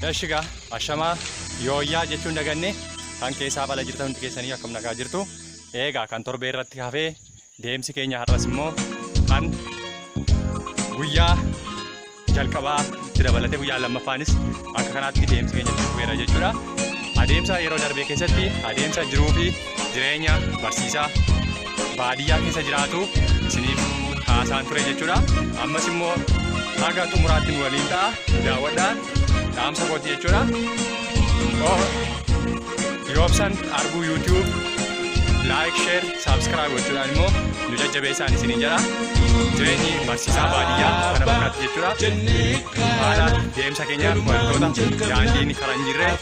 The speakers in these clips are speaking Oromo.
Eshi ashamaa yooyyaa jechuun daganne kan keessaa bala jirtan hundi keessanii akkam nagaa jirtu. Eegaa kan torbee irratti hafee deemsi keenya har'as immoo kan guyyaa jalqabaa itti dabalatee guyyaa lammaffaanis akka kanaatti deemsi keenya itti fufeera jechuudha. Adeemsa yeroo darbee keessatti adeemsa jiruu fi jireenya barsiisaa baadiyyaa keessa jiraatu isiniif haasaan ture jechuudha. Ammas immoo haga xumuraatti nu waliin ta'a daawwadhaan dhaamsa kooti jechuudha. Yoobsan arguu YouTube like, share, subscribe gochuudhaan immoo nu jajjabeessaan isiniin jedha. Jireenyi barsiisaa baadiyyaa kana fakkaatti jechuudha. Haala deemsa keenya wantoota daandiin karaa hin jirree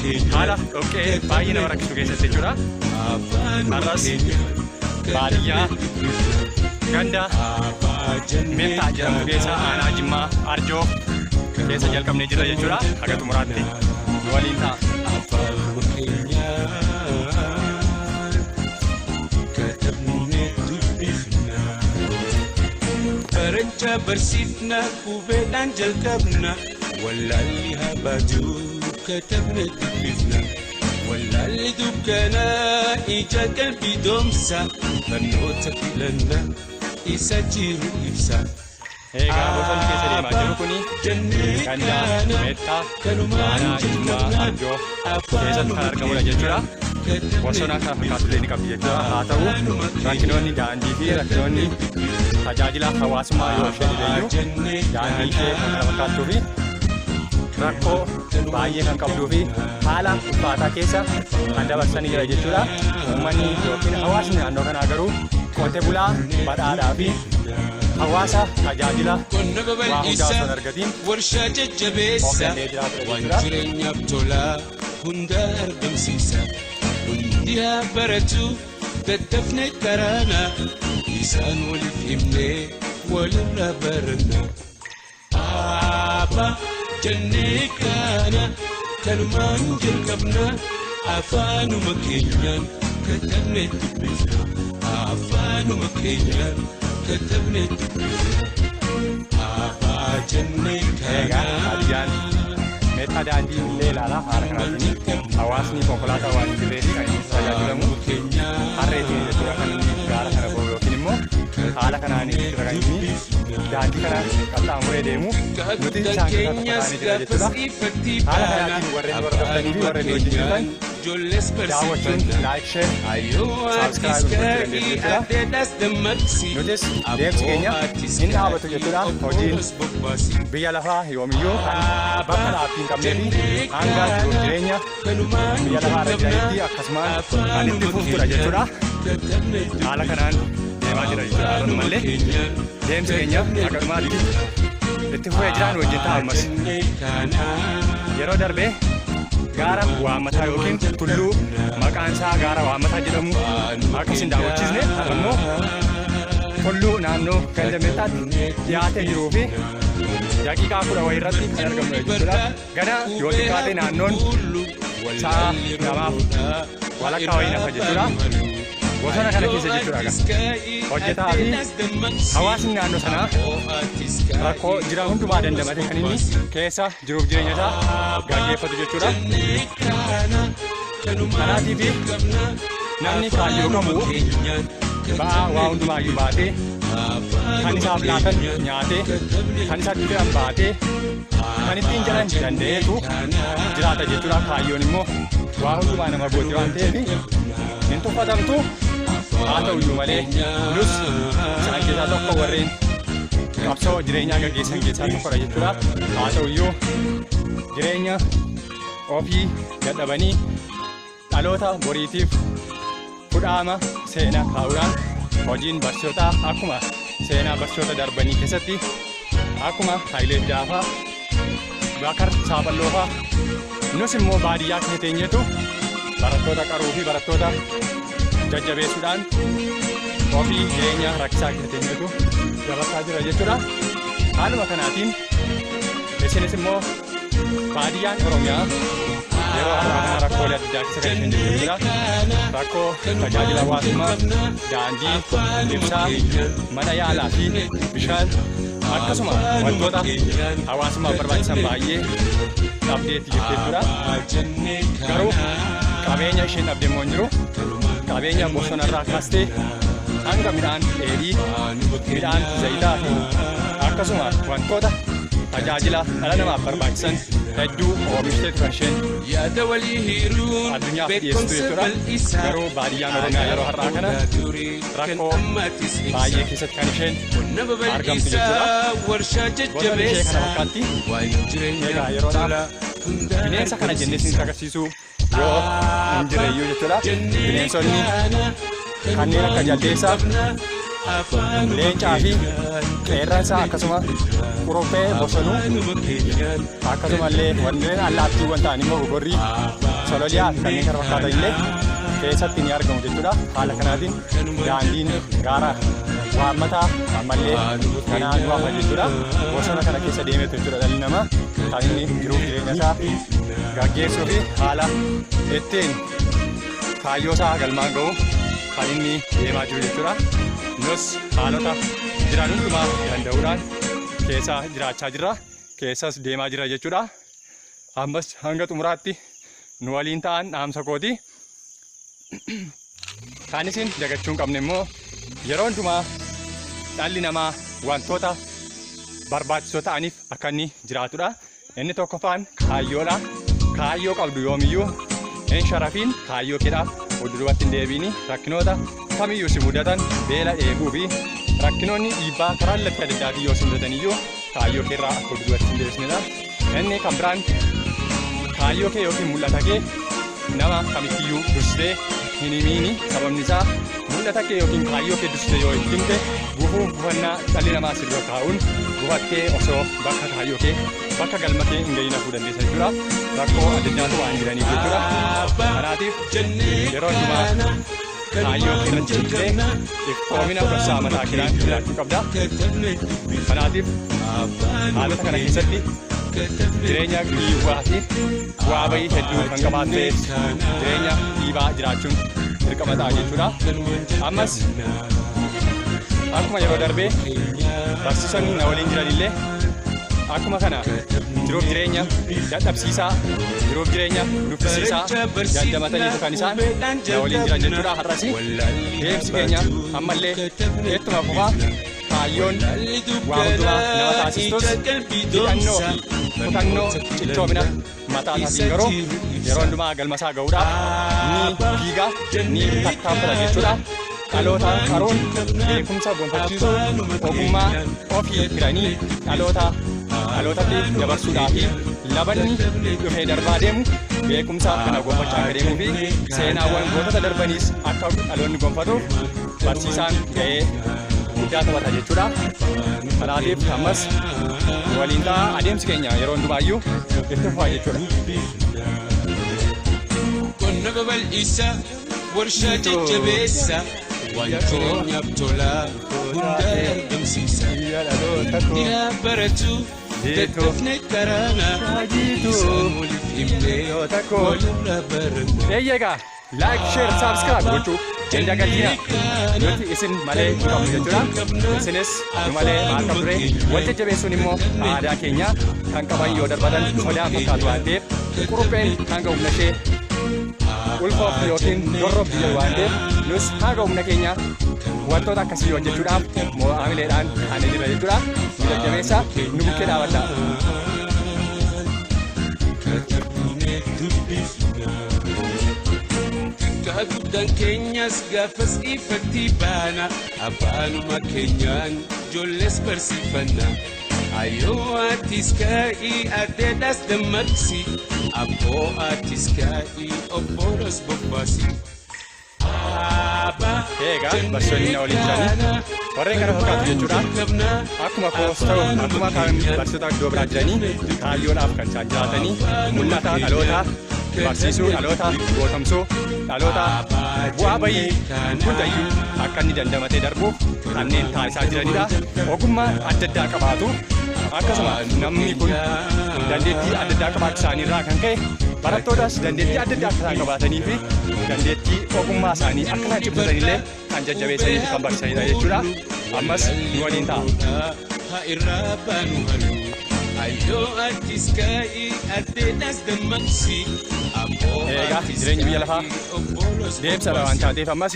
fi haala dhoqqee baay'ee nama rakkisu keessatti jechuudha. Har'as baadiyyaa ganda Meettaa jedhamu keessa aanaa Jimmaa Arjoo keessa jalqabnee jirra jechuudha. Haga xumuraatti nu waliin ta'a. Afaanuma keenyaan katabnee dubbifna. Barachaa barsiifna, qubeedhaan jalqabna. Wallaalli haa baatu, katabnee dubbifna. Wallaalli dukkanaa ija qalbii doomsa. Barnoota filanna, isa jiru ibsa. Egaa bosonni keessa deemaa jiru kuni ganda Meettaa aanaa Jimmaa Arjoo keessatti kan argamudha jechuudha. Bosona kana fakkaatu illee ni qabdi jechuudha. Haa ta'u rakkinoonni daandii fi rakkinoonni tajaajila hawaasummaa yoo ishee dhibeyyuu daandii ishee kan kana fakkaattuu fi rakkoo baay'ee kan qabduu fi haala ulfaataa keessa kan dabarsanii jira jechuudha. Uummanni yookiin hawaasni naannoo kanaa garuu qote bulaa badhaadhaa fi hawaasa tajaajila Qonna waa hundaa osoo babal'isa, hin argatiin warshaa of jajjabeessa, danda'ee jiraatudha waan jechuudha. jireenyaaf tolaa hunda argamsiisa. Hundi haa baratu, daddafne karaana, isaan waliif himnee walirraa baranna. Abbaa jennee kaana, kanumaan jalqabna, afaanuma keenyaan katabnee dubbifna. Afaanuma keenyaan katabnee dubbifna. Abbaa jennee Egaa kaana. baadiyyaan Meettaa daandii illee ilaalaa haala kanaatiin hawaasni konkolaataa waan hin jirree fi kan inni tajaajilamu harreetiin jechuudha kan inni gaara kana bahu yookiin immoo haala kanaan jechuudha kan inni daandii kana qaxxaamuree deemu nuti isaan keessaa tokko ta'anii jira jechuudha. Haala kanaatiin warreen hordoftanii fi warreen wajjin jirtan daawwachuun like, share, subscribe gochuu dandeessu jechuudha. Nutis deemsi keenya hin dhaabatu jechuudha. Hojiin biyya lafaa yoomiyyuu kan bakka dhaabbii hin qabnee fi hanga jiruuf jireenya biyya lafaa irra jiranitti akkasumaan kan itti fuftudha jechuudha. Haala kanaan deemaa jira jechuudha. Har'umallee deemsi keenya akka dhumaatti itti fufee jiraan wajjin ta'a ammas. Yeroo darbee gaara waammataa yookiin tulluu maqaan isaa gaara waammataa jedhamu akka isin daawwachiisne har'a immoo tulluu naannoo ganda Meettaatti dhiyaatee jiruu fi daqiiqaa 10 wayii irratti kan argamudha jechuudha. Gana yoo xiqqaate naannoon sa'a lamaaf walakkaa wayii nafa jechuudha. Bosona kana keessa jechuudha. Hojjetaa fi hawaasni naannoo sanaa rakkoo jira hundumaa dandamatee kan inni keessa jiruuf jireenya isaa gaggeeffatu jechuudha. Kanaatiif namni kaayyoo qabu ba'aa waa hundumaayyuu baatee kan isaaf laatan nyaatee kan isatti fe'an baatee kan ittiin jedhan danda'eetu jiraata jechuudha. Kaayyoon immoo waa hundumaa nama gooti waan ta'eef hin tuffatamtu. Haa ta'uyyuu malee nus isaan keessaa tokko warreen qabsoo jireenyaa gaggeessan keessaa tokkodha jechuudha. Haa ta'uyyuu jireenya ofii dadhabanii dhaloota boriitiif fudhaama seenaa kaa'uudhaan hojiin barsiisotaa akkuma seenaa barsiisota darbanii keessatti akkuma Hayilee Fidaafaa, Bakar Saaphalloofaa nus immoo baadiyyaa keessa teenyeetu barattoota qaruu fi barattoota jajjabeessuudhaan ofii jireenya rakkisaa keessa teenyeetu dabarsaa jira jechuudha. Haaluma kanaatiin isinis immoo baadiyyaan Oromiyaa yeroo har'aa kana rakkoolee adda addaa keessa kan isheen jirtu jechuudha. Rakkoo tajaajila hawaasummaa, daandii, ibsaa, mana yaalaa fi bishaan Akkasuma wantoota hawaasummaaf barbaachisan baay'ee dhabdeetti jirti jechuudha. Garuu qabeenya isheen dhabde immoo hin jiru. Qabeenya bosonarraa kaastee hanga midhaan dheedhii, midhaan zayitaa fi akkasuma wantoota tajaajila dhala namaaf barbaachisan hedduu oomishiteetu kan isheen Yaada walii hiruun addunyaaf dhiyeessitu beekumsa jechuudha. bal'isaa. Garuu baadiyyaan Oromiyaa yeroo har'aa kana rakkoo baay'ee keessatti kan isheen Qonna argamtu babal'isaa jechuudha. warshaa Bosonni ishee kana jajjabeessaa fakkaatti. waan Egaa jireenyaaf yeroodhaaf tola hundaa bineensa kana jennee isinitti agarsiisuu yoo hin jirreyyuu jechuudha. Bineensonni kanneen akka jaldeessaa, leencaa fi qeerransa akkasuma quruphee bosonuu akkasumallee wanneen allaattiiwwan ta'an immoo gogorrii, sololiyaa fi kanneen kana fakkaatan illee keessatti ni argamu jechuudha. Haala kanaatiin daandiin gaara waammataa ammallee kanaa nu hafa jechuudha. Bosona kana keessa deemeetu jechuudha dhalli namaa kan inni jiruuf jireenya isaa gaggeessuu fi haala ittiin kaayyoo isaa galmaan ga'u kan inni deemaa jiru jechuudha. Nus haalota jiran hundumaa danda'uudhaan keessa jiraachaa jirra. Keessas deemaa jira jechuudha. Ammas hanga xumuraatti nu waliin ta'an dhaamsa kooti. Kan isin dagachuu hin qabne immoo yeroo hundumaa dhalli namaa wantoota barbaachisoo ta'aniif akka inni jiraatudha. Inni tokkoffaan kaayyoodha. Kaayyoo qabdu yoomiyyuu hin sharafiin, kaayyoo keedhaaf fuuldurratti hin deebiini. Rakkinoota kamiyyuu si mudatan, beela, dheebuu fi rakkinoonni dhiibbaa karaa kallattii adda addaatiin yoo si mudatan iyyuu kaayyoo keerraa akka fuuldurratti hin deebisnedha. Inni kan biraan kaayyoo kee yookiin mul'ata kee nama kamittiyyuu dursitee hin himiini. Sababni isaa mul'ata kee yookiin kaayyoo kee dursitee yoo itti himte gufuu gufannaa dhalli namaa si dura kaa'uun gufattee osoo bakka kaayyoo kee, bakka galma kee hin gahin hafuu dandeessa jechuudha. Rakkoo adda addaatu waan jiraniif jechuudha. Kanaatiif yeroo hundumaa kaayyoo kee irratti cichitee iftoomina gorsaa mataa keedhaan jiraachuu qabda. Kanaatiif haalota kana keessatti jireenya dhiibbaa fi bu'aa bahii hedduu kan qabaatteef jireenya dhiibaa jiraachuun dirqama ta'a jechuudha. Ammas akkuma yeroo darbee barsiisonni na waliin jiran illee akkuma kana jiruuf jireenya dadhabsiisaa, jiruuf jireenya nuffisiisaa dandamataniitu kan isaan na waliin jiran jechuudha. Har'as deemsi keenya ammallee ittuma fufaa. Kaayyoon waa hundumaa nama taasistus hidhannoo fi kutannoo cichoomina mataa isaatiin garuu yeroo hundumaa galmasaa ga'uudhaaf ni fiiga, ni tattaafata jechuudha. Dhaloota qaruun, beekumsa gonfachiisuun, ogummaa ofii hiranii dhaloota dhalootatti dabarsuudhaa fi labanni dhufee darbaa deemu beekumsa kana gonfachaa akka deemuu fi seenaawwan gootota darbaniis akka dhaloonni gonfatuuf barsiisaan ga'ee guddaa taphata jechuudha. Kanaatiif ammas waliin ta'a, adeemsi keenya yeroo hundumaayyuu itti fufaa jechuudha. Qonna babal'isaa warshaa jajjabeessaa waan jireenyaaf tolaa hundaa argamsiisa. Dhiyaa baratu daddafne karaana isaan waliif himnee walirraa baranna. Eeyyeegaa, like, share, subscribe gochuu hin dagatina. Nuti isin malee hin qabnu jechuudha. Isinis nu malee maal qabdu ree? Wal jajjabeessuun immoo aadaa keenya. Kan qaban yoo darbatan sodaa fakkaatu waan ta'eef, qurupheen hanga humna ishee ulfoofti yookiin dorrobdi jedhu waan ta'eef, nus haga humna keenya wantoota akkasii hojjechuudhaaf haamileedhaan kaanee jirra jechuudha. Nu jajjabeessa, nu bukkee dhaabadha. Katabnee dubbifna. Xiqqaa guddaan keenyas gaafas ifatti baana, afaanuma keenyaan ijoollees barsiifanna. Ayyoo atis ka'ii adeedhaas dammaqsi, abboo atis ka'ii obbolos bobbaasi. Egaa barsiisonni na waliin jiranii warreen kana fakkaatu jechuudha. Akkuma koos ta'u akkuma kan barsiisota iddoo biraa jiranii kaayyoodhaaf kan isaan jiraatanii mul'ata dhaloota barsiisuu, dhaloota gootomsuu, dhaloota bu'aa bayii hundayyuu akka inni dandamatee darbuuf kanneen taasisaa jiranidha. Ogummaa adda addaa qabaatu. Akkasuma namni kun dandeettii adda addaa qabaachuu isaanii irraa kan ka'e barattootas dandeettii adda addaa akka isaan qabaatanii fi dandeettii ogummaa isaanii akka isaan cimsatanillee kan jajjabeessanii fi kan barsiisanidha jechuudha. Ammas nu waliin ta'a. Haa irraa baanu halluu ayyoo atis ka'ii addeedhaas dammaqsi. Egaa jireenyi biyya lafaa deemsa waan taateef ammas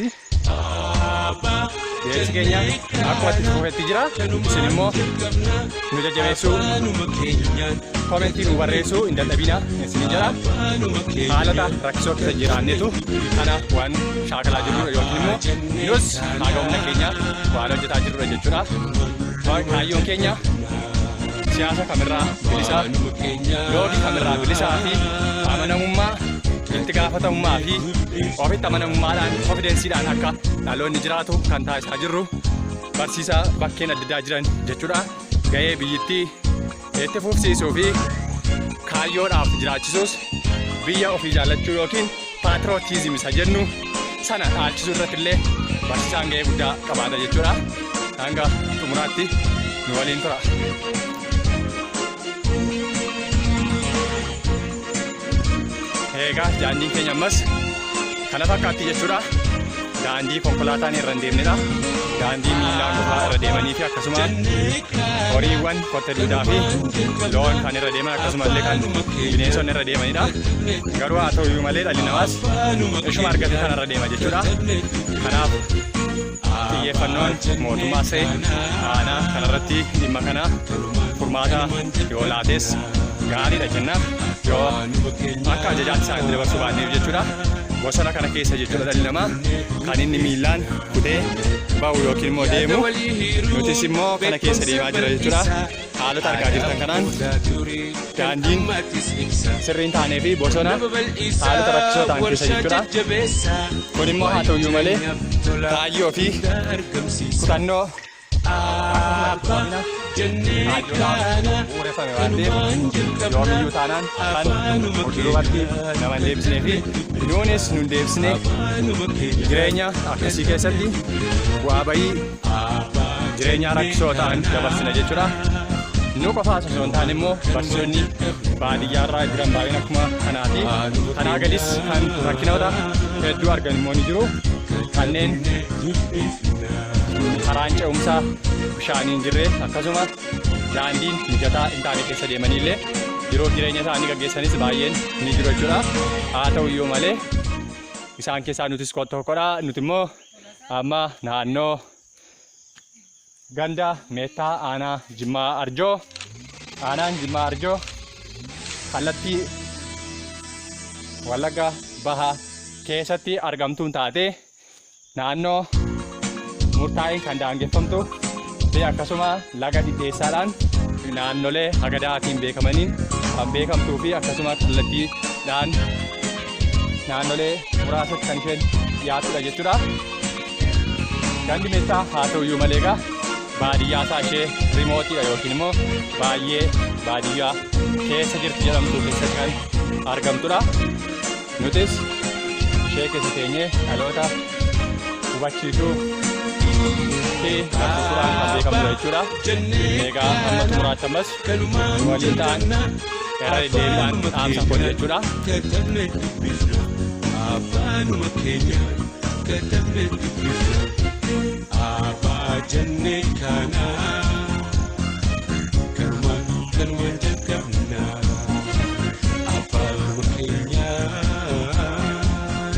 deemsi keenya akkuma itti fufetti jira. Isin immoo nu jajjabeessuu, comment nu barreessuu hin dadhabina isin jira. Haalota rakkisoo keessa jiraannetu kana waan shaakalaa jirrudha yookiin immoo nus haga humna keenya waan hojjetaa jirrudha jechuudha. Kaayyoon keenya siyaasa kamirraa bilisaa, loogii kamirraa bilisaa fi amanamummaa, itti gaafatamummaa fi ofitti amanamummaadhaan, confidenceiidhaan akka dhaloonni jiraatu kan taasisaa jirru barsiisaa bakkeen adda addaa jiran jechuudha. Gahee biyyittii itti fufsiisuu fi kaayyoodhaaf jiraachisuus biyya ofii jaallachuu yookiin patriotism isa jennu sana dhaalchisuu irratti illee barsiisaan gahee guddaa qabaata jechuudha. Hanga xumuraatti nu waliin tura. Egaa daandiin keenya ammas kana fakkaatti jechuudha. Daandii konkolaataan irra hin deemnedha. Daandii miillaan qofaa irra deemanii fi akkasuma horiiwwan kotte duudaa fi loon kan irra deeman, akkasuma illee kan bineensonni irra deemanidha. Garuu haa ta'u iyyuu malee dhalli namaas ishuma argate kan irra deema jechuudha. Kanaaf xiyyeeffannoon mootummaas ta'e aanaa kanarratti dhimma kana furmaata yoo laates gaariidha jenna, yoo akka ajajaatti isaanitti dabarsuu baanneef jechuudha. Bosona kana keessa jechuudha dhalli namaa kan inni miillaan kutee ba'u yookiin immoo deemu. Nutis immoo kana keessa deemaa jira jechuudha. Haalota argaa jirtan kanaan daandiin sirriin taanee fi bosona haalota rakkisoo ta'an keessa jechuudha. Kun immoo haa ta'uyyuu malee kaayyoo fi kutannoo bu'uureffame waan ta'eef yoomiyyuu taanaan kan fuuldurumatti nama hin deebisnee fi nuunis nun deebisne, jireenya akkasii keessatti bu'aa bayii jireenya rakkisoo ta'an dabarsina jechuudha. Nu qofaas osoo hin taane immoo barsiisonni baadiyyaarraa jiran baay'een akkuma kanaati. Kanaa gadis kan rakkinoota hedduu argan immoo ni jiru. Kanneen karaan ce'umsaa bishaanii hin jirre, akkasuma daandiin mijataa hin taane keessa deemanii illee jiruuf jireenya isaanii gaggeessanis baay'een ni jiru jechuudha. Haa ta'u iyyuu malee isaan keessaa nutis tokkodha. Nuti immoo amma naannoo ganda Meettaa, aanaa Jimmaa Arjoo, aanaan Jimmaa Arjoo kallattii Wallagga Bahaa keessatti argamtuun taate naannoo murtaa'een kan daangeffamtu fi akkasuma laga dhidheessaadhaan naannolee hagadaatiin beekamaniin kan beekamtuu fi akkasuma kallattiidhaan naannolee muraasatti kan isheen dhiyaattudha jechuudha. Gandi Meettaa haa ta'u iyyuu malee egaa baadiyyaa isaa ishee remoteiidha yookiin immoo baay'ee baadiyyaa keessa jirti jedhamtu keessatti kan argamtudha. Nutis ishee keessa teenyee dhaloota hubachiisuu fi barsiisuudhaan kan beekamtudha jechuudha. Egaa amma xumuraatti ammas nu waliin ta'an irra deddeebiidhaan dhaamsa kooti jechuudha. Katabne dubbifna afaanuma keenyaan, katabne dubbifna abbaa jennee kana, kanumaan kanumaan jalqabna afaanuma keenyaan,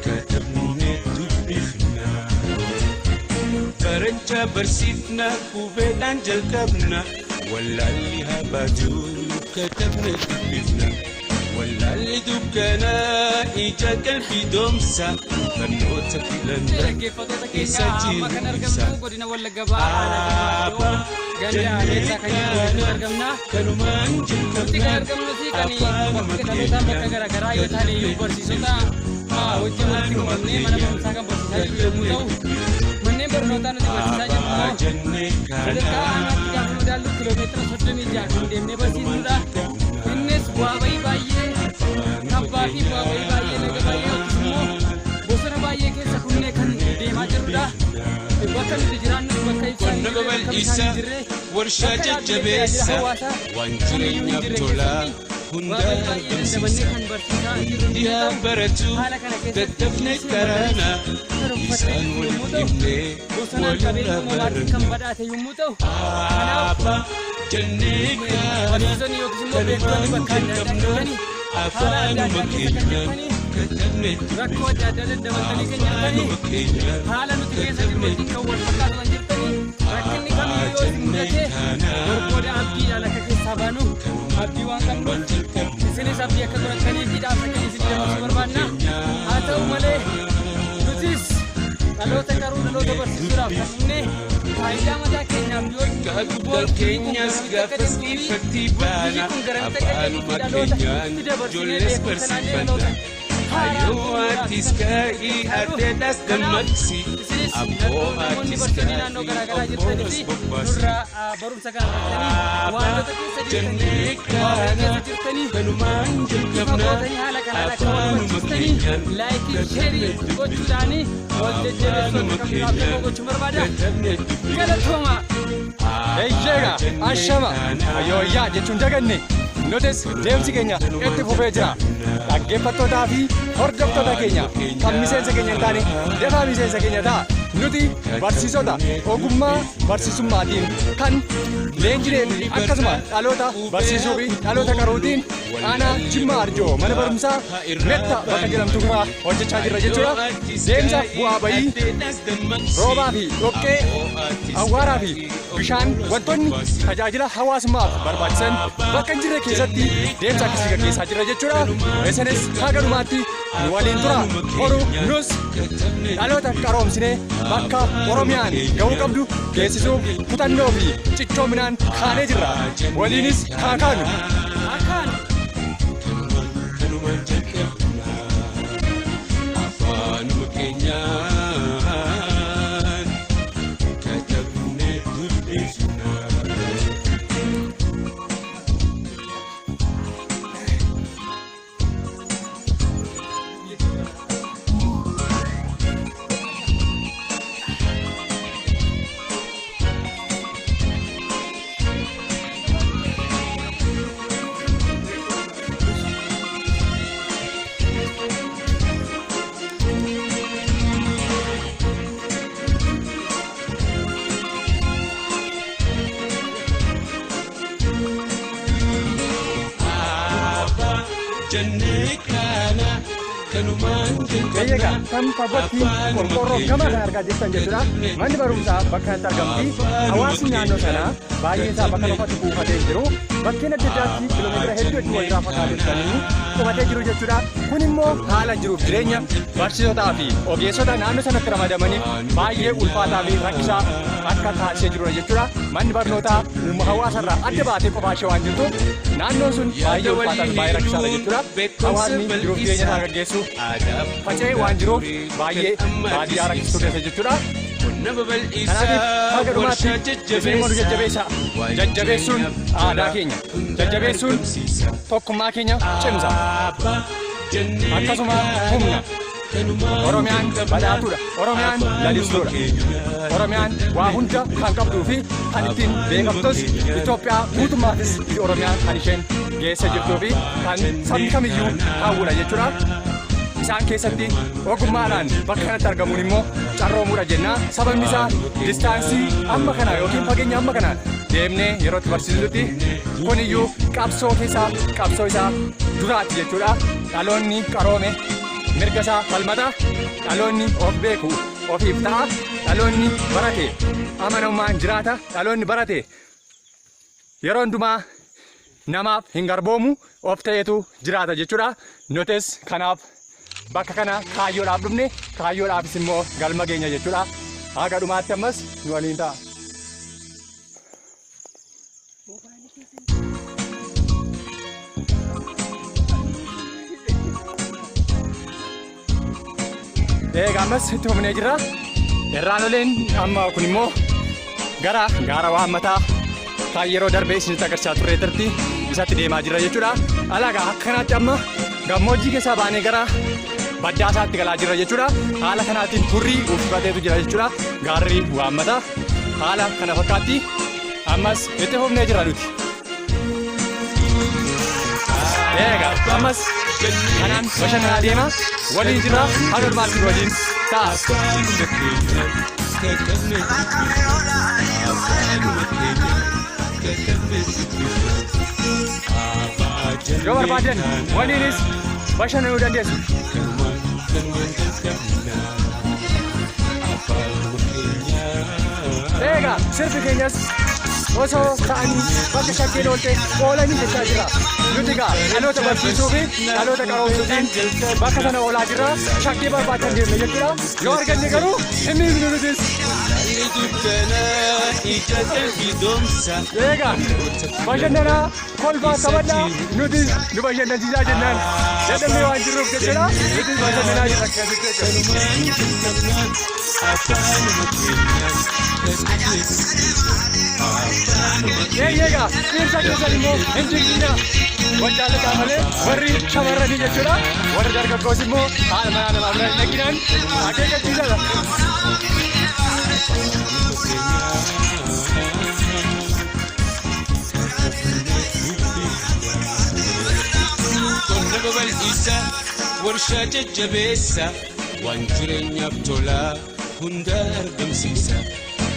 katabne dubbifna. Barachaa barsiifna, qubeedhaan jalqabna, wallaalli haa baatu, katabne dubbifna. Wallaalli dukkanaa ija qalbii doomsa, barnoota filanna Dhaggeeffattoota keessa keenya, amma kan jiru ibsa. argamnu godina Wallagga Bahaa, aanaa Abbaa Jimmaa Arjoo, ganda Meettaa kan jedhamu keessatti argamna. Kanumaan Nuti kan jalqabna argamnuti kan afaanuma bakka dhalootaan bakka garaagaraa yoo ta'an iyyuu barsiisota wajjin walitti qabamnee mana barumsaa kan barsiisaa jiru yommuu ta'u, manneen barnootaa nuti barsiisaa jirru immoo jennee sadarkaa kana aanaatti gaafa madaallu kiloomeetira 36 kan deemnee barsiisnudha. Innis bu'aa bayii baay'ee tabbaa fi bu'aa bayii baay'ee, laga baay'ee yookiis immoo bosona baay'ee keessa kunnee kan deemaa jirrudha. Bakka nuti jiraannus bakka ibsaan hin Qonna jirre, bakka bishaan babal'isa, hin jirre, warshaa bakka dhaabbilee tajaajila jajjabeessa, hawaasaa waan kamiyyuu hin jireenyaaf jirre tolaa keessatti hunda bu'aa bahii baay'ee argamsiisa. dandamannee kan barsiisaa jirru yommuu Dhiyaa ta'u, baratu haala kana keessatti daddafne ishee karaana kan uffattee isaan jirtu yommuu waliif ta'u, himnee bosonaan walirraa qabeenya uumamaatiin kan baranna. badhaate yommuu ta'u, kanaaf Abbaa jennee kaana barsiisonni yookiis immoo beektonni kanumaan bakka adda addaa jalqabna jirtanii haala adda afaanuma addaa keessa kan keenyaan jirtanii katabne rakkoo adda addaa dandamatanii kan jirtanii afaanuma keenyaan haala nuti keessa jirru wajjin kan wal fakkaatu kan jirtanii rakkinni kamiyyuu yoo isin mudate borbooda abdiidhaan akka keessaa baanu abdii waan qabnuuf isinis abdii akka godhatanii fi dhaamsa keenya isin dabarsuu barbaanna. Haa ta'u malee nutis dhaloota qaruu dhaloota barsiisuudhaaf kan dhufne faayidaa mataa keenyaaf yoo Guddaa keenyas gaafas ifatti biyyi baana kun garamitti akka deemuu afaanuma fi dhaloota keenyaan itti dabarsinee ijoollees beekumsa naannoo barsiifanna. dhaloota Hayyoo atis ka'ii adeedhas dammaqsi isinis abboo namoonni atis barsiisanii naannoo ka'ii garaagaraa jirtanii obboonas fi bobbaasi. nurraa barumsa kana fudhatanii wantoota keessa jirtanii Jennee waan kaana keessa jirtanii kanumaan ifa jalqabna gootanii haala kanaan akka wal afaanuma hubachiistanii keenyaan laayikii sheerii gochuudhaanii wal jajjabeessuu afaanuma akka qabnu keenyaan gochuu barbaada. katabne dubbifna. Galatooma! Eeyyeega ashama ayyooyyaa jechuun daganne nutis deemsi keenya itti fufee jira. Dhaggeeffattootaa fi hordoftoota keenya kan miseensa keenya hin taane dafaa miseensa keenya ta'a. Nuti barsiisota ogummaa barsiisummaatiin kan leenjinee fi akkasuma dhaloota barsiisuu fi dhaloota qaruutiin aanaa Jimmaa Arjoo mana barumsaa Metta bakka jedhamtu irraa hojjechaa jirra jechuudha. Deemsa bu'aa bayii roobaa fi dhoqqee awwaaraa fi bishaan wantoonni tajaajila hawaasummaaf barbaachisan bakka hin jirre keessatti deemsa akkasii gaggeessaa jirra jechuudha. Isinis haga dhumaatti nu waliin tura. Boru nus dhaloota qaroomsinee bakka Oromiyaan ga'uu qabdu geessisuuf kutannoo fi cichoominaan kaanee jirra. Waliinis haa kaanu. Akkaan! Kanumaan jalqabna afaanuma keenyaan katabne dubbifna. Abbaa jennee kaana kanumaan Eeyyeega jalqabna kan fagootti qorqoorroo gama kan argaa jirtan jechuudha. Manni barumsaa bakka kanatti argamti. Hawaasni naannoo sanaa baay'een isaa bakka tokkotti buufatee hin jiru. Bakkeen adda addaatti kiiloomeetira hedduu hedduu walirraa fagaatee kan inni qubatee jiru jechuudha. Kun immoo haala jiruuf jireenya barsiisotaa fi ogeessota naannoo sanatti ramadamaniif baay'ee ulfaataa fi rakkisaa akka taasisee jirudha jechuudha. Manni barnootaa hawaasa irraa adda baatee qofaa ishee waan jirtuuf naannoon sun baay'ee ulfaataa fi baay'ee rakkisaadha jechuudha. Hawaasni jiruuf jireenya isaa gaggeessu faca'ee waan jiruuf baay'ee baadiyyaa rakkistuu keessa jechuudha. Qonna babal'isaa Kanaatiif haga dhumaatti warshaa isin immoo nu jajjabeessaa jajjabeessaa. Jajjabeessuun aadaa keenya. Jajjabeessuun tokkummaa keenya cimsa. Abbaa jennee Akkasuma humna. Oromiyaan badhaatuudha. Oromiyaan lalistuudha. Oromiyaan waa hunda kan qabduu fi kan ittiin beekamtus Itoophiyaa guutummaafis Oromiyaan kan isheen geessa jirtuu fi kan sabni kamiyyuu hawwudha jechuudha. Isaan keessatti ogummaadhaan bakka kanatti argamuun immoo carroomuudha jenna. Sababni isaa distaansii amma kana yookiin fageenya amma kana deemnee yeroo itti barsiisutti kuniyyuu qabsoo keessaa qabsoo isaa duraati jechuudha. Dhaloonni qaroome mirga isaa falmata. Dhaloonni of beeku ofiif ta'a. Dhaloonni barate amanamummaan jiraata. Dhaloonni barate yeroo hundumaa namaaf hin garboomu of ta'eetu jiraata jechuudha. Nutis kanaaf bakka kana kaayyoodhaaf dhufne kaayyoodhaafis immoo galma geenya jechuudha. Haga dhumaatti ammas nu waliin ta'a. Egaa ammas itti fufnee jirra. Irraan amma kun immoo gara gaara waammataa kan yeroo darbee isinitti agarsiisaa turreetti isatti deemaa jirra jechuudha. Alaagaa akka kanaatti amma gammoojjii keessaa baanee gara baddaasaatti galaa jirra jechuudha. Haala kanaatiin hurrii uffateetu jira jechuudha. Gaarri waammataa haala kana fakkaatti ammas itti fufnee jirra nuti. Egaa ammas kanaan bashannanaa deema waliin jira, haadha waliin ta'a. Afaanuma keenyaan katabne dubbifna. Afaanuma keenyaan katabne dubbifna. Abbaa Yoo barbaadan jennee waliinis bashannanuu dandeessu. kanumaan kanumaan jalqabna. Afaanuma keenyaan. Egaa sirbi keenyas osoo ta'anii bakka shakkeen oolte oolanii jechaa jira. Nuti egaa dhaloota barsiisuu fi dhaloota qaroomsuutiin bakka sana oolaa jirra. Shakkii barbaachan deemne jechuudha. Yoo arganne garuu hin miifnu nutis. Haalli dukkanaa ija qalbii doomsa. Egaa bashannanaa, kolfaa, taphadhaa, nutis nu bashannansiisaa jennaan dadhabnee waan jirruuf jechuudha. Nutis bashannanaa jirra akkasitti jechuudha. Kanumaan jalqabna. Afaanuma keenyaan katabne dubbifna. Afaanuma Eeyyee, dhiirsa keessan immoo hin jignina. Wal jaallataa malee warri shamarranii jechuudha. Warri dargaggoos immoo haadha manaa namaa bira hin dhaqinaan akeekkachiisadha. Afaanuma keenyaan katabne dubbifna. Qonna babal'isa, warshaa jajjabeessa, waan jireenyaaf tolaa hunda argamsiisa.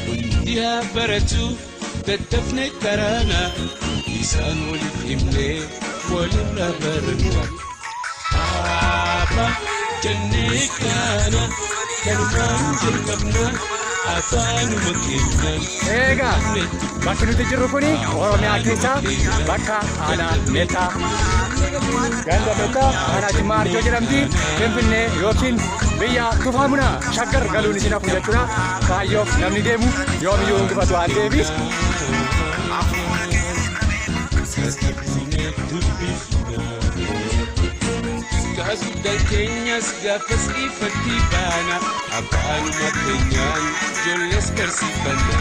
Hundi haa baratu, daddafne karaana, isaan waliif himnee walirraa baranna. Abbaa jennee kaana, kanumaan jalqabna, afaanuma keenyaan. Egaa bakki nuti jirru kuni Oromiyaa keessaa bakka aanaa Meettaa, ganda Meettaa, aanaa Jimmaa Arjoo jedhamti. Finfinnee yookiin biyya Tufaamunaa Shaggar galuun isin hafu jechuudha. Kaayyoof namni deemu yoomiyyuu hin gufatu waan ta'eef. Katabnee dubbifna. Kaas guddaan keenyas gaafas ifatti baana. Afaanuma keenyaan ijoollees barsiifanna.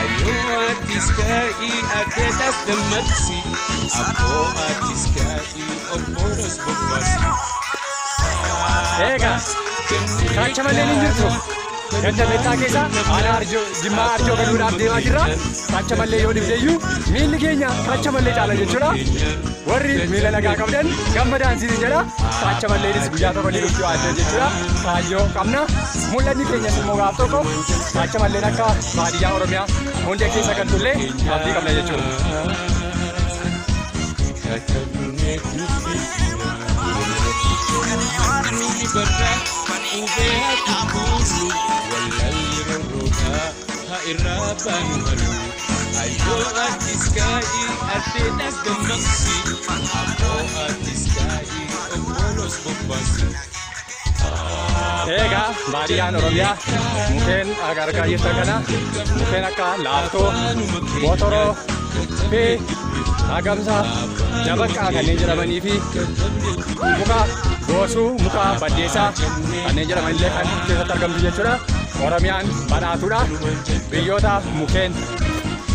Ayyoo atis ka'ii, adeetas dammaqsi. Abboo atis ka'ii, obbooros bobbaasi. Egaa kaacha malleen hin jirtu. Ganda Meettaa keessa aanaa Arjoo, Jimmaa Arjoo galuudhaaf deemaa jirra. Kaacha mallee yoo dhibdeeyyuu miilli keenya kaacha mallee caala jechuudha. Warri miila nagaa qabdan gammadaan siin jedha. Kaacha malleenis guyyaa tokko ni dhufti waan ta'eef jechuudha. Kaayyoo qabna. Mul'anni keenyas immoo gaaf tokko kaacha malleen akka baadiyyaa Oromiyaa hunda keessa kan tullee abdii qabna jechuudha. Katabnee dubbifna. Nuuni barra qubee haa qulqullu, wallaalli rorroodhaa haa irraa baanu halu. Ayyoo atis ka'ii, adeetas dammaqsi. Abboo atis ka'ii, obboolos bobbaasi. Egaa baadiyyaan Oromiyaa mukkeen argaa jirtan kana, mukkeen akka laaftoo, botoroo fi hagamsa, dabaqqaa kanneen jedhamanii fi muka goosuu, muka baddeessaa kanneen jedhaman illee kan keessatti argamtu jechuudha. Oromiyaan badhaatuudha. Biyyoota mukkeen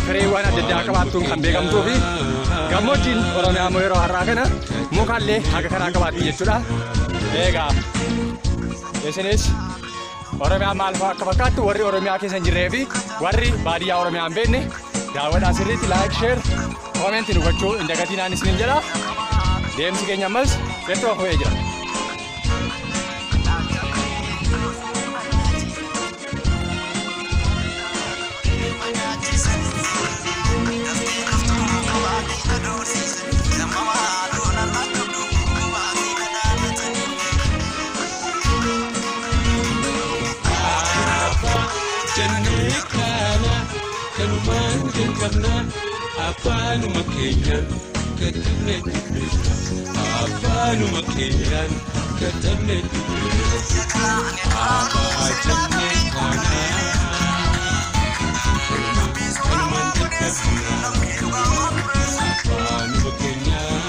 fireewwan adda addaa qabaattuun kan beekamtuu fi gammoojjiin Oromiyaa immoo yeroo har'aa kana mukallee haga kanaa qabaatti jechuudha. Egaa isinis Oromiyaa maal fa'aa akka fakkaattu warri Oromiyaa keessa hin jirree fi warri baadiyyaa Oromiyaa hin beekne daawwadhaa sirriitti, like, share, comment nu gochuu hin dagatinaan isiniin jedha. Deemsi keenya ammas itti fufee jira. Jennee kaana, kanumaan jalqabna, afaanuma keenyaan katabne dubbifna. Afaanuma keenyaan katabne dubbifna. Abbaa jennee kaana, kanumaan jalqabna, afaanuma keenyaan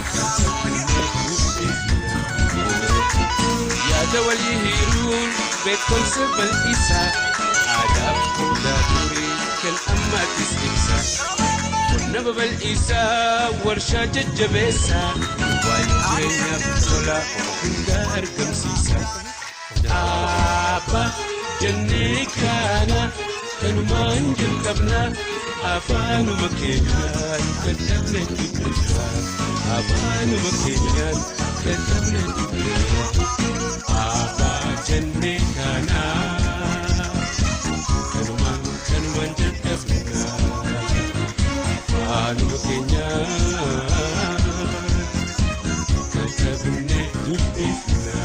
katabne dubbifna. Yaada walii hiruun beekumsa bal'isaa, aadaaf duudhaa durii kan ammaattis ibsa. Qonna babal'isaa, warshaa jajjabeessaa, waan jireenyaaf tola hunda argamsiisa. Abbaa jennee kaana, kanumaan jalqabna, Afaanuma keenyaan katabne dubbifna. Afaanuma keenyaan katabne dubbifna. Abbaa jennee kaanaa kanumaan kanumaan jalqabna. Afaanuma keenyaan katabne dubbifna.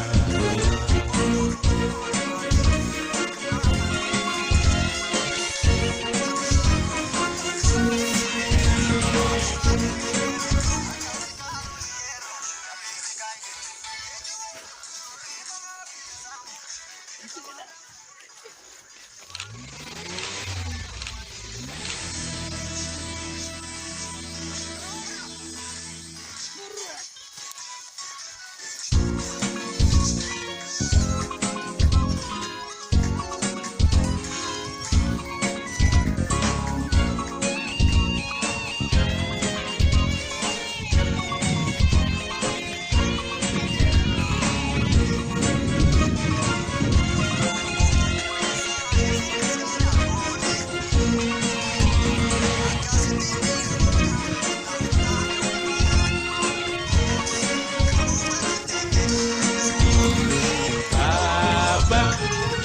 Abbaa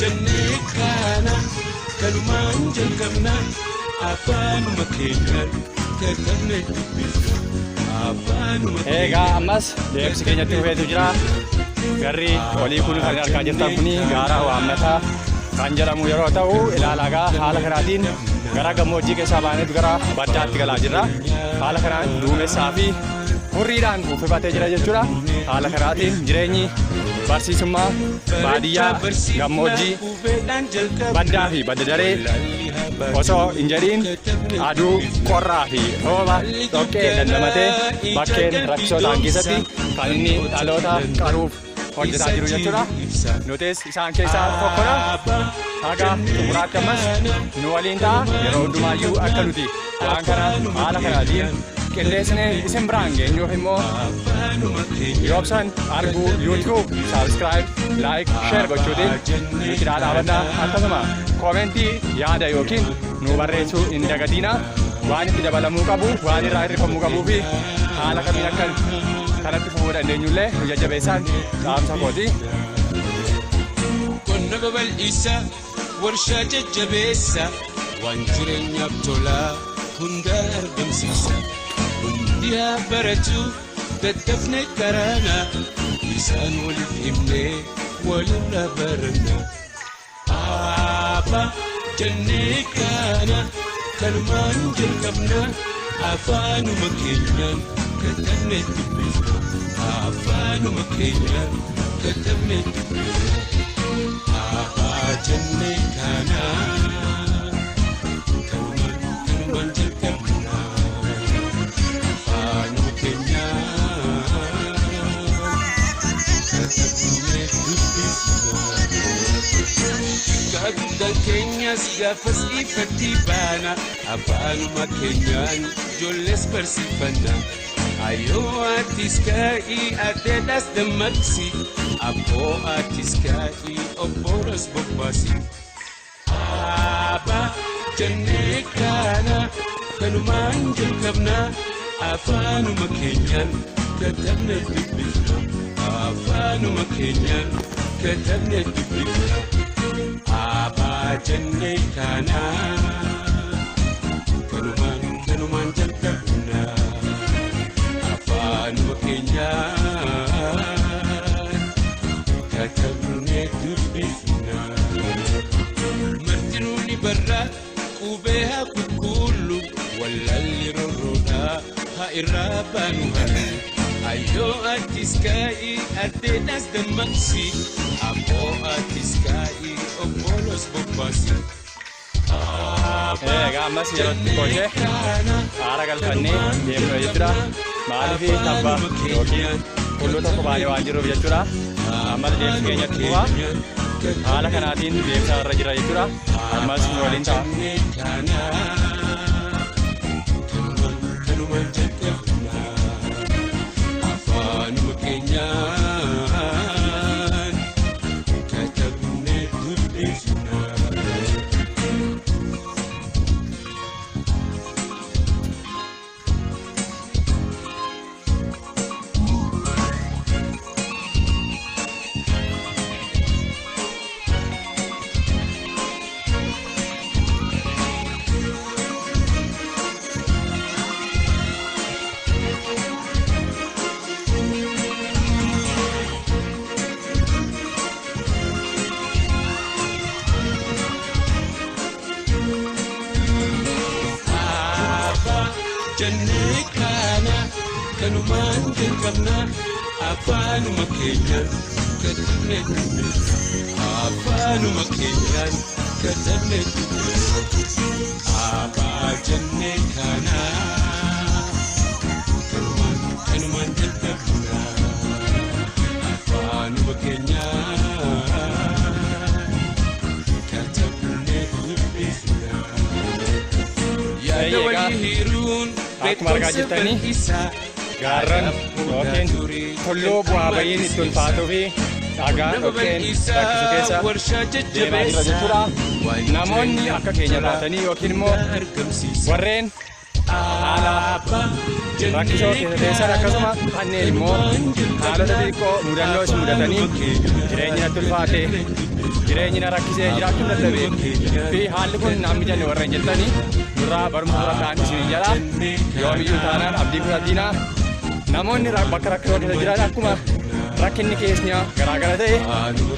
jennee kaana kanumaan jalqabna. Afaanuma keenyaan katabne dubbifna. Afaanuma Egaa ammas deemsi keenyatti dhufeetu jira. Garri olii kun kan argaa jirtan kun gaara Waammataa kan jedhamu yeroo ta'u, ilaalaa gaa, haala kanaatiin gara gammoojjii keessaa baaneetu gara baddaatti galaa jirra. Haala kanaan duumessaa fi hurriidhaan uffifatee jira jechuudha. Haala kanaatiin jireenyi barsiisummaa baadiyyaa, gammoojjii, baddaa fi badda daree osoo hin jedhiin aduu, qorraa fi rooba dhoqqee dandamatee bakkeen rakkisoo ta'an keessatti kan inni dhaloota qaruuf hojjetaa jiru jechuudha. Nutis isaan keessaa tokkodha. Haga xumuraatti ammas nu waliin ta'a. Yeroo hundumaayyuu akka nuti waan kana haala kanaatiin qindeessine isin biraan geenyuuf immoo Yoobsan arguu YouTube subscribe, like, share gochuutiin nu cinaa dhaabannaa. Akkasuma koomentii yaada yookiin nu barreessuu hin dagatiina. Waan itti dabalamuu qabu, waan irraa hirrifamuu qabuu fi haala kamiin akka kanatti fufuu dandeenyullee nu jajjabeessaan dhaamsa kooti. Qonna babal'isa, warshaa jajjabeessa, waan jireenyaaf tolaa hunda argamsiisa. Hundi haa baratu, daddafne karaana, isaan waliif himnee walirraa baranna. Abbaa jennee kaana kanumaan jalqabna. Afaanuma keenyaan katabne dubbifna. Afaanuma keenyaan katabne dubbifna. Abbaa jennee kaana kanumaan kanumaan jalqabna. Afaanuma keenyaan katabne dubbifna. Guddaan keenyas gaafas ifatti baana. Afaanuma keenyaan ijoollees barsiifanna. Ayyoo atis ka'ii, adeedhaas dammaqsi. Abboo atis ka'ii, obbooras bobbaasi. Abbaa jennee kaana kanumaan jalqabna. Afaanuma keenyaan katabne dubbifna. Afaanuma keenyaan katabne dubbifna. Abbaa jennee kaana kanumaan kanumaan jalqabna. Afaanuma keenyaan katabne dubbifna. Martinuu ni barra, qubee haa qulqullu, wallaalli rorroodhaa haa irraa baanu halu. Ayyoo atis ka'ii, adeedhaas dammaqsi. Abboo atis ka'ii, obbolos bobbaasi. Egaa ammas yeroo xiqqoo ishee haara galfannee deemnu jechuudha. Maaliif? Tabba yookiin tulluu tokko baanee waan jirruuf jechuudha. Ammas deemsi keenyatti fufa. Haala kanaatiin deemsa irra jira jechuudha. Ammas nu waliin ta'a. Kanumaan jalqabna. Afaanuma keenyaan katabnee dubbifna. Kanumaan jalqabna afaanuma keenyaan katabnee dubbisna. Afaanuma keenyaan katabnee dubbisna. Abbaa jennee kana kanumaan kanumaan jalqabna afaanuma keenyaan katabnee dubbisna. Yaada walii hiruun Akkuma argaa jirtanii gaarran yookiin tulluu bu'aa bayiin itti ulfaatuu fi dhagaa dhoqqeen rakkisu keessa deemaa jira jechuudha. Namoonni akka keenya taatanii yookiin immoo warreen haala rakkisoo keessa teessan, akkasuma kanneen immoo haalota xixiqqoo mudannoo isin mudatanii jireenyi natti ulfaate, jireenyi na rakkisee, jiraachuu dadhabe fi haalli kun naan mijanne warreen jettanii, nurraa barumsa fudhadhaan isiniin jedha. Yoomiyyuu taanaan abdii kutatiinaa. Namoonni bakka rakkisoo keessa jiran, akkuma rakkinni keenya garaagara ta'e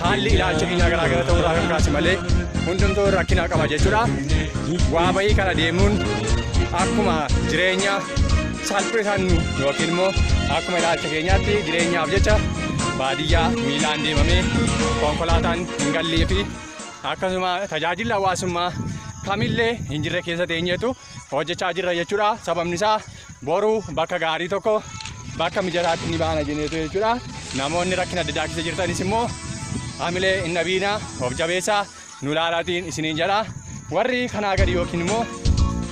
haalli ilaalcha keenyaa garaagara ta'uurraa kan kaase malee hundumtuu rakkina qaba jechuudha. Waa bayii kana deemuun akkuma jireenya salphisannu yookiin immoo akkuma ilaalcha keenyaatti jireenyaaf jecha baadiyyaa miilaan deemamee konkolaataan hin gallee fi akkasuma tajaajilli hawaasummaa kamillee hin jirre keessa teenyeetu hojjechaa jirra jechuudha. Sababni isaa boruu bakka gaarii tokko, bakka mijataatti ni baana jenneetu jechuudha. Namoonni rakkina adda addaa keessa jirtanis immoo hamilee hin dhabiinaa, of jabeessaa, nu laalaatiin isiniin jedha. Warri kanaa gadi yookiin immoo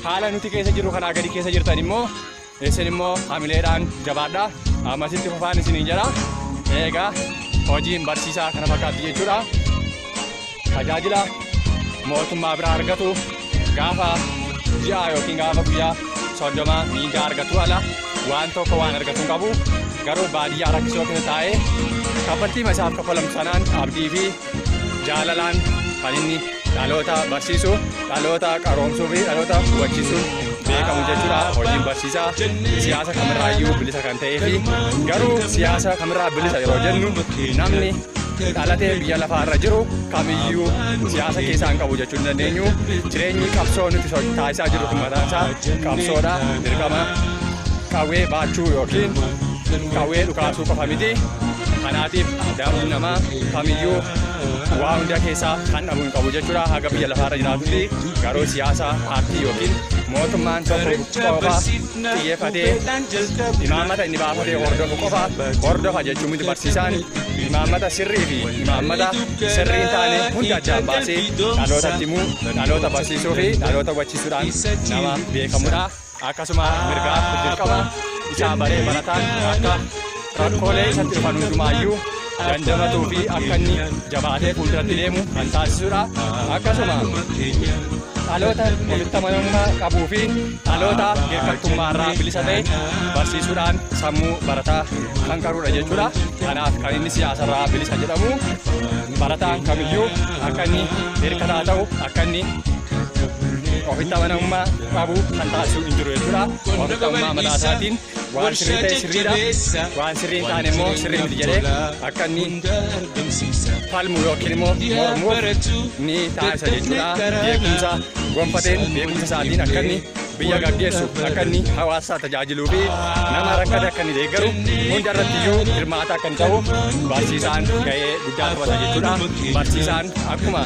haala nuti keessa jirru kanaa gadi keessa jirtan immoo, isin immoo hamileedhaan jabaadha. Ammasitti fufaan isiniin jedha. Egaa hojiin barsiisaa kana fakkaatti jechuudha. Tajaajila mootummaa biraa argatu gaafa ji'a yookiin gaafa guyyaa 30 miindaa argatu ala waan tokko waan argatu hin qabu. Garuu baadiyyaa rakkisoo keessa taa'ee kaffaltii isaaf kaffalamu sanaan abdii fi jaalalaan kan inni dhaloota barsiisu, dhaloota qaroomsuu fi dhaloota hubachiisuun beekamu jechuudha. Hojiin barsiisaa siyaasa kamirraayyuu bilisa kan ta'ee fi garuu siyaasa kamirraa bilisa yeroo jennu, namni dhalatee biyya lafaarra jiru kamiyyuu siyaasa keessaa hin qabu jechuu hin dandeenyu. Jireenyi qabsoo nuti taasisaa jirru kun mataan isaa qabsoodha. Dirqama qawwee baachuu yookiin qawwee dhukaasuu qofa miti. Kanaatiif namni namaa kamiyyuu waa hunda keessaa kan dhabu hin qabu jechuudha haga biyya lafaarra jiraatutti. Garuu siyaasa paartii yookiin mootummaan tokko qofa xiyyeeffatee imaammata inni baafatee hordofu qofa hordofa jechuu miti. Barsiisaan imaammata sirrii fi imaammata sirrii hin taane hunda addaan baasee dhalootatti himuu, dhaloota barsiisuu fi dhaloota hubachiisuudhaan nama beekamudha. Akkasuma mirgaaf dirqama isaa baree barataan akka rakkoolee isatti dhufan hundumaayyuu dandamatuu fi akka inni jabaatee fuulduratti deemu kan taasisudha. Akkasuma dhaloota ofitti amanamummaa qabuu fi dhaloota hirkattummaarraa bilisa ta'e barsiisuudhaan sammuu barataa kan qarudha jechuudha. Kanaaf kan inni siyaasarraa bilisa jedhamu, barataan kamiyyuu akka inni hirkataa ta'u, akka inni ofitti amanamummaa qabu kan taasisu hin jiru jechuudha. Ofitti amanamummaa mataa isaatiin waan sirrii ta'e sirriidha, waan sirrii hin taane immoo sirrii miti jedhee akka inni falmu yookiin immoo mormuuf ni taasisa jechuudha. Beekumsa gonfateen, beekumsa isaatiin akka inni biyya gaggeessu, akka inni hawaasa tajaajiluu fi nama rakkate akka inni deeggaru hunda irratti iyyuu hirmaata akka inni ta'u barsiisaan gahee guddaa taphata jechuudha. Barsiisaan akkuma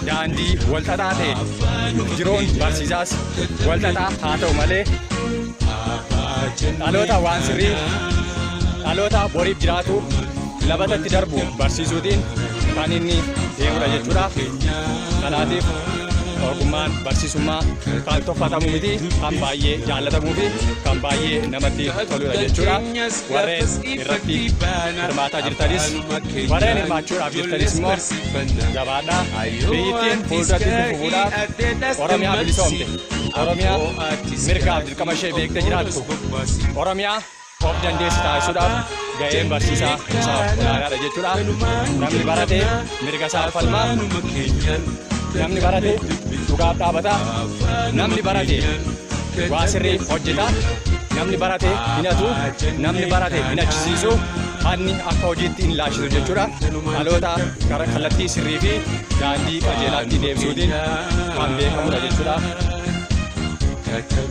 daandii walxaxaa ta'e jiruun barsiisaas walxaxaa haa ta'u malee, dhaloota waan sirrii, dhaloota boriif jiraatu labatatti darbu barsiisuutiin kan inni deemudha jechuudha. Kanaatiif ogummaan barsiisummaa kan tuffatamu miti, kan baay'ee jaalatamuu fi kan baay'ee namatti toludha jechuudha. Warreen irratti hirmaataa jirtanis, warreen hirmaachuudhaaf jirtanis immoo jabaadhaa. Biyyittiin fuulduratti itti fufuudhaaf Oromiyaa bilisoomte, Oromiyaa mirgaaf dirqama ishee beektee jiraattu, Oromiyaa of dandeessi taasisuudhaaf ga'een barsiisaa isaaf olaanaadha jechuudha. Namni barate mirga isaaf falmaa, namni barate dhugaaf dhaabata, namni barate waa sirrii hojjeta, namni barate hin hatu, namni barate hin achisiisu, hanni akka hojiitti hin laashisu jechuudha. Dhaloota gara kallattii sirrii fi daandii qajeelaatti deebisuutiin kan beekamudha jechuudha.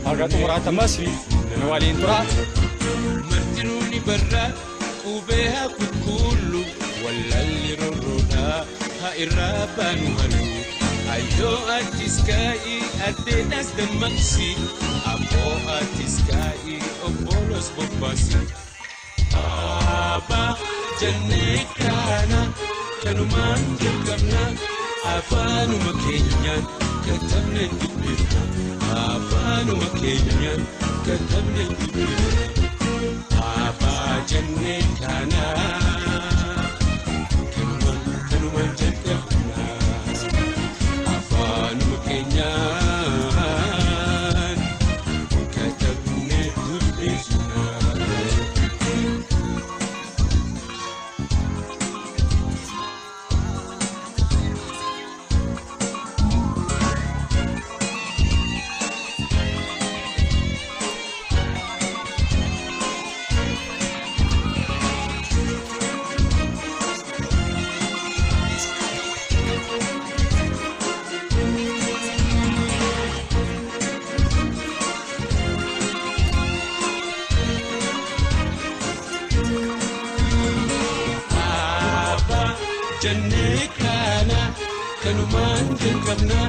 Haga xumuraatti ammas nu waliin tura. Martinuu ni barraa qubee haa qulqullu wallaalli rorroodhaa haa irraa baanu halluu. Ayyoo atis kaa'ii addeedhaas dammaqsi abboo atis kaa'ii obbolos bobbaasi. Abbaa jennee kaana kanumaan jalqabna afaanuma keenyaan katabne dubbifna afaanuma keenyaan katabne dubbifna. Abbaa jennee kaana kanumaan kanumaan jalqabna afaanuma keenyaan katabne dubbifna. Abbaa jennee kaana kanumaan jalqabna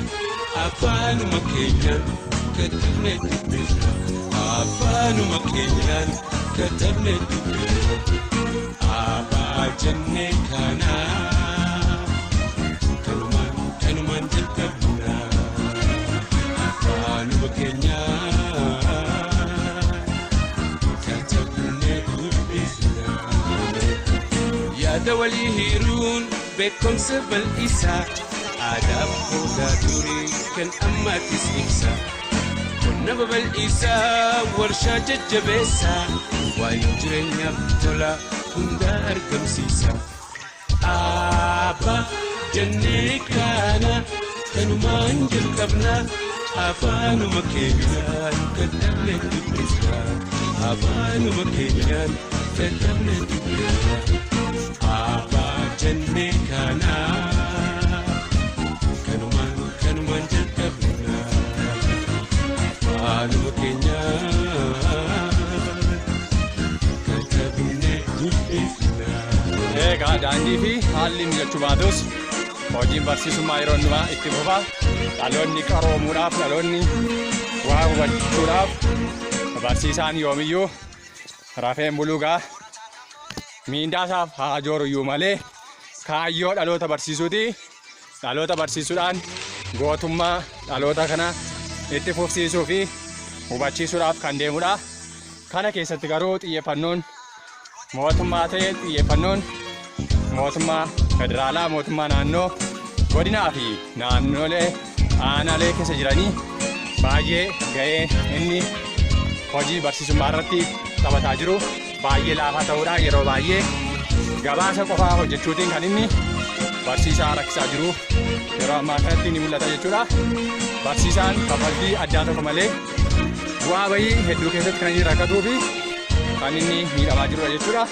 afaanuma keenyaan katabne dubbifna afaanuma keenyaan katabne dubbifna. Abbaa jennee kaana kanumaan kanumaan jalqabna afaanuma keenyaan katabne dubbifna. Yaada walii hiruun beekumsa bal'isaa aadaa fuudhaa durii kan ammaatis ibsa. Qonna babal'isaa warshaa jajjabeessaa waa'ee jireenyaaf tola hundaa argamsiisa. Abbaa jennee kaana kanumaan jalqabna afaanuma keenyaan katabne dubbifna afaanuma keenyaan katabne dubbifna. Abbaa jennee kaana kanumaan kanumaan jalqabna afaanuma keenyaan katabne dubbifna. Egaa daandii fi haalli mijachuu baatus hojiin barsiisummaa yeroo hundumaa itti fufa. Dhaloonni qaroomuudhaaf, dhaloonni waa hubachuudhaaf barsiisaan yoomiyyuu rafeen bulugaa miindaasaaf haa jooruyyuu malee kaayyoo dhaloota barsiisuuti. Dhaloota barsiisuudhaan gootummaa dhaloota kana itti fufsiisuu fi hubachiisuudhaaf kan deemudha. Kana keessatti garuu xiyyeeffannoon mootummaa ta'e xiyyeeffannoon mootummaa federaalaa, mootummaa naannoo, godinaa fi naannolee aanaalee keessa jiranii baay'ee ga'ee inni hojii barsiisummaa irratti taphataa jiru baay'ee laafaa ta'uudha. Yeroo baay'ee gabaasa qofaa hojjechuutiin kan inni barsiisaa rakkisaa jiru yeroo ammaa kanatti ni mul'ata jechuudha. Barsiisaan kaffaltii addaa tokko malee bu'aa bayii hedduu keessatti kan inni rakkatuu fi kan inni miidhamaa jirudha jechuudha.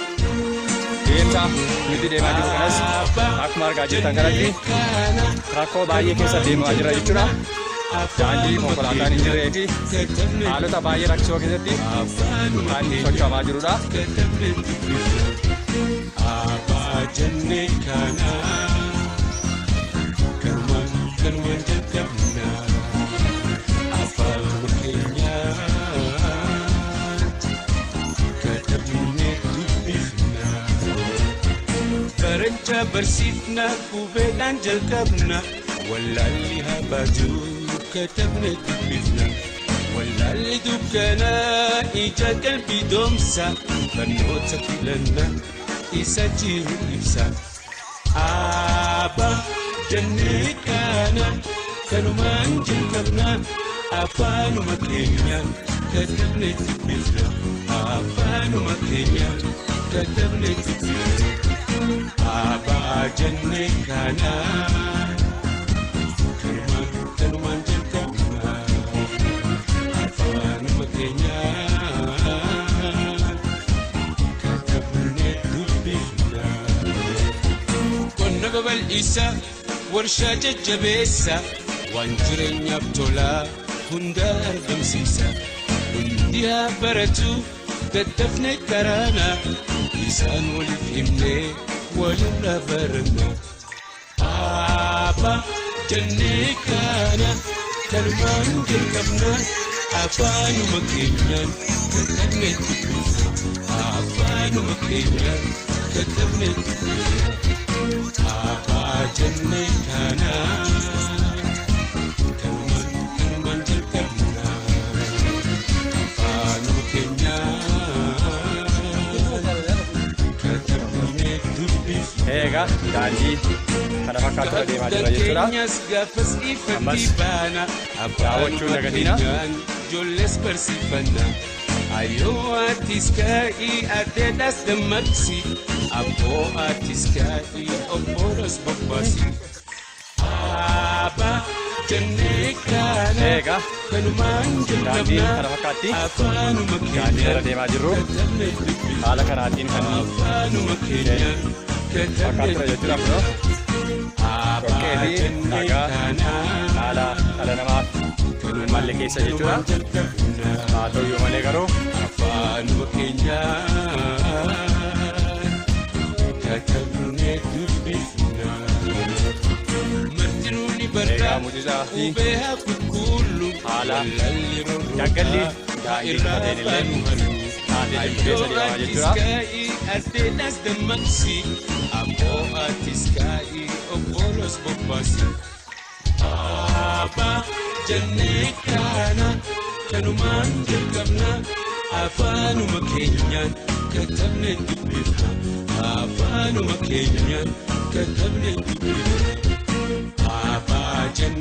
Deemsa nuti deemaa jiru kanas akkuma argaa jirtan kanatti rakkoo baay'ee keessa deemaa jira jechuudha. Daandii konkolaataan hin jirree fi haalota baay'ee rakkisoo keessatti kan socho'amaa jirudha. Katabne dubbifna. Abbaa jennee kaana kanumaan kanumaan jalqabna afaanuma keenyaan katabne dubbifna. Barachaa barsiifna qubeedhaan jalqabna wallaalli haa baatu katabne dubbifna. Wallaalli dukkanaa ija qalbii doomsa barnoota filanna isa jiru ibsa. Abbaa jennee kaana kanumaan jalqabna afaanuma keenyaan katabne dubbifna afaanuma keenyaan katabne dubbifna. Abbaa jennee kaana kanumaan kanumaan jalqabna afaanuma keenyaan katabne dubbifna. Qonna babal'isaa warshaa jajjabeessa waan jireenyaaf tolaa hunda argamsiisa. Hundi haa baratu Daddafne karaana isaan waliif himnee walirraa baranna. Abbaa jennee kaana kanumaan jalqabna, afaanuma keenyaan katabnee dubbifna, afaanuma keenyaan katabnee dubbifna. Abbaa jennee kaana kanumaan jalqabna, afaanuma keenyaan katabnee dubbifna. Egaa daandii kana fakkaatu irra deemaa jira jechuudha. Keenyas gaafas ifatti Ammas baana. daawwachuu hin dagatinaa. Ijoollees barsiifanna. Ayyoo atis ka'ii, adeedhaas dammaqsi. Abboo atis ka'ii, obbolos bobbaasi. Abbaa jennee kaana Egaa kanumaan daandiin jalqabna. kana fakkaatti. Afaanuma Daandii irra keenyaan deemaa jirru katabnee dubbifna. haala kanaatiin kan Afaanuma keenyaan katabnee fakkaatudha jechuudha kunoo. Dhoqqee fi dhagaa haala dhala namaaf hin malle keessa jechuudha. Haa ta'uyyuu malee garuu Afaanuma keenyaan katabnee dubbifna. Martinuu ni barra Egaa mucicaa fi qubee haa qulqullu haala wallaalli roorroo daggalli daandii irraa qabateen illee baanu halu. taatee jirtu keessa Ayyoo deemaa atis jechuudha. ka'ii, adeedhaas dammaqsi. Abboo atis ka'ii, obbolos bobbaasi. Abbaa jennee kaana kanumaan jalqabna, afaanuma keenyaan katabnee dubbifna, afaanuma keenyaan katabnee dubbifna. Abbaa jennee.